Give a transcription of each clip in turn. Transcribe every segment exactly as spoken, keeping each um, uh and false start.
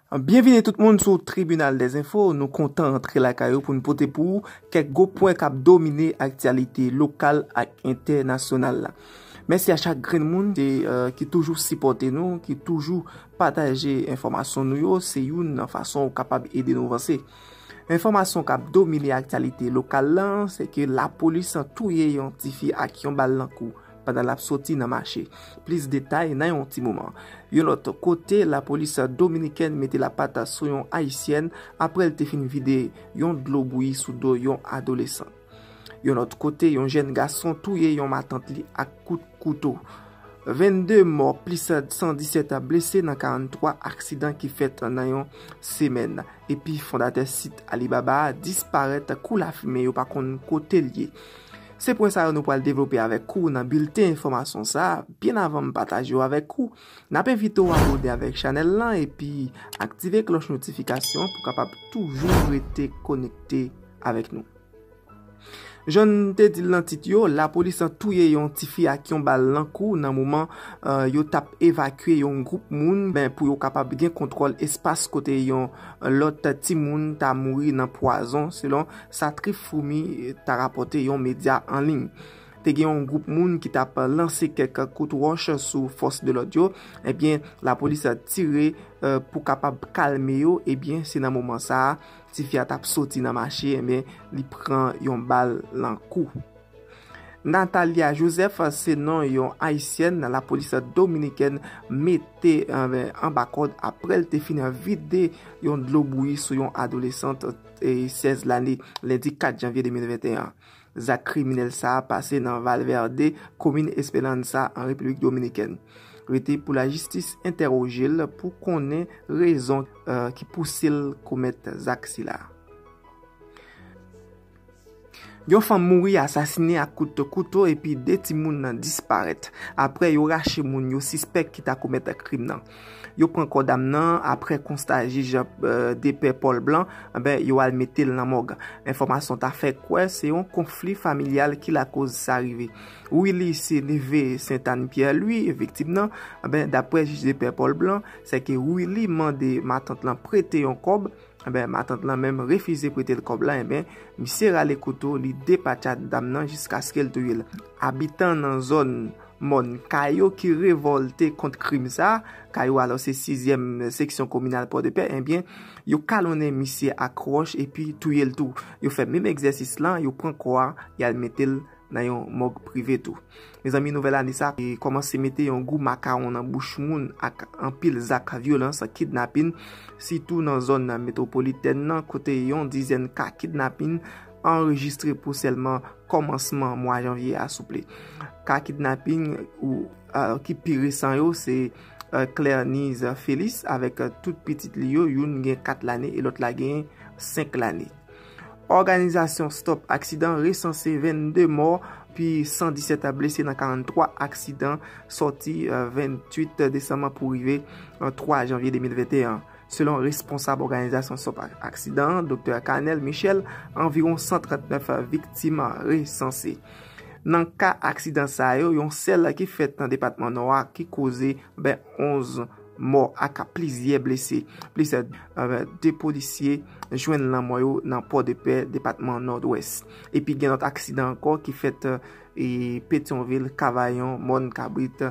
Byenvini tout moun sou Tribinal des Infos. Nou kontan rantre lakay ou pou n pote pou ou kèk gwo pwen k ap domine aktyalite lokal ak entènasyonal la. Mèsi a chak grenn moun ki, euh, ki toujou sipòte nou, ki toujou pataje enfòmasyon nou yo. Se youn nan fason ou kapab ede nou vanse. Enfòmasyon k ap domine aktyalite lokal la, se ke lapolis touye yon tifi ak yon bal nan kou pandan l ap soti nan mache. Plis detay nan yon ti moman. Yon lòt kote, lapolis dominikèn mete lapat sou yon ayisyèn apre l te fin vide yon dlo bouyi sou do yon adolesan. Yon lòt kote, yon jèn gason touye yon matant li ak kout kouto. Vennde mò plis san disèt blese nan karanntwa aksidan ki fèt nan yon semèn. Epi fondatè sit Alibaba a disparèt kou lafimen, yo pa konn kote l ye. Se pwen sa yo nou pral devlope avèk ou nan bilten enfòmasyon sa a. Byen avan m pataje yo avèk ou, n ap envite w abone avèk chanèl lan epi aktive klòch notifikasyon pou w kapab toujou rete konekte avèk nou. Jan n te di l nan tit yo, lapolis touye yon tifi ak yon bal nan kou nan moman, euh, yo t ap evakye yon gwoup moun, ben, pou yo kapab gen kontwòl espas kote yon lòt timoun ta mouri nan pwazon, selon sa Trifumi ta rapòte yon medya an liy. Te gen yon gwoup moun ki t ap lanse kèk kout wòch sou fòs de lòd yo. Ebyen, lapolis tire, euh, pou kapab kalme yo. Ebyen, se nan moman sa a, tifi a t ap soti nan mache, ebyen, li pran yon bal nan kou. Natalia Joseph se non yon ayisyèn lapolis dominikèn mete, eh, anba kòd apre l te fin vide yon dlo bouyi sou yon adolesant, eh, sèz lane, lendi kat janvye de mil venteyen. Zak kriminèl sa a pase nan Valverde, komin Esperanza, an Repiblik Dominikèn. Rete pou lajistis entèwoje l pou konnen rezon, eh, ki pouse l komèt zak sila. Yon fanm mouri asasinen ak kout kouto epi de timoun nan disparèt apre yo rache moun yo sispèk ki ta komèt krim nan. Yo pran kò dam nan apre konsta jij, eh, depè Paul Blanc, ben, yo al mete l nan mòg. Enfòmasyon ta fè kwè se yon konfli familyal ki lakoz sa rive. Willy se neve Sentàn Pierre Louis, viktim nan. Ben, dapre jij depè Paul Blanc, se ke Willy mande matant lan prete yon kòb. Enben, matant lan menm refize prete l kòb la, enben, misye rale kouto, li depatcha dam nan jiskaske l touye l. Abitan nan zòn Mòn Kayo ki revòlte kont krim sa a, Kayo alò se sizyèm seksyon kominal Pòdepè, enben, yo kalonnen misye ak wòch epi touye l tou. Yo fè menm egzèsis lan, yo pran kò a, y al mete l nan yon mòg prive tou. Mezanmi, nouvèl ane sa a kòmanse mete yon gou makawon nan bouch moun ak anpil zak vyolans, kidnapin, sitou nan zòn metwopolitèn nan, kote yon dizèn ka kidnapin anrejistre pou sèlman kòmansman mwa janvye a, souple. Ka kidnapin ou, eh, ki pi resan yo, se, eh, Claire Nice Félix avèk, eh, tout pitit li yo, youn gen kat lane e lòt la gen senk lane. Òganizasyon Stop Aksidan resanse vennde mò, pi san disèt blese nan karanntwa aksidan sòti, eh, venntuit desanm pou rive, eh, twa janvye de mil venteyen. Selon responsab òganizasyon Stop Aksidan an, Doktè Carnel Michel, anviwon san trannèf viktim resanse. Nan ka aksidan sa yo, yon sèl ki fèt nan depatman Nò a ki koze, ben, onz mò ak plizyè blese. Plis, eh, de polisye jwenn lanmò yo nan Pòdepè, depatman Nòdwès. Epi gen lòt aksidan ankò ki fèt, eh, Petyonvil, Kavayon, Mòn Kabrit,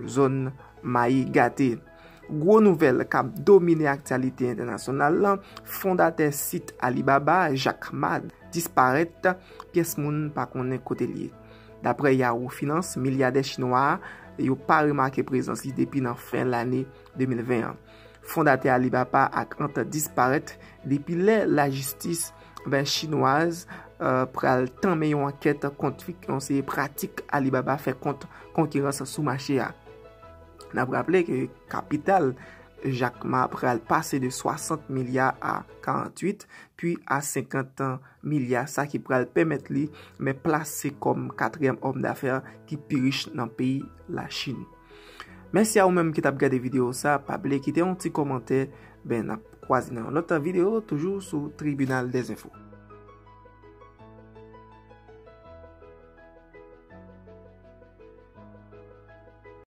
zòn Mayi Gate. Gwo nouvèl k ap domine aktyalite entènasyonal lan, fondatè sit Alibaba, Jack Ma, disparèt, pyès moun pa konnen kote l ye. Dapre Yahoo Finance, milyadè chinwa a, yo pa remake prezans li depi nan fen lane de mil ven an. Fondatè Alibaba ak Ant disparèt depi lè lajistis, ben, chinwaz, eh, pral tanmen yon ankèt kont fik-, yon seri pratik Alibaba fè kont konkirans sou mache a. N ap raple ke kapital Jack Ma pral pase de swasant milya a karanntuit, pi a senkant milya, sa ki pral pèmèt li, men, plase kòm katriyèm òm dafè ki pi rich nan peyi Lachin. Mèsi a ou menm ki t ap gade videyo sa, pa bliye kite yon ti kòmantè, ben, n ap kwaze nan yon lòt videyo, toujou sou Tribinal des Infos.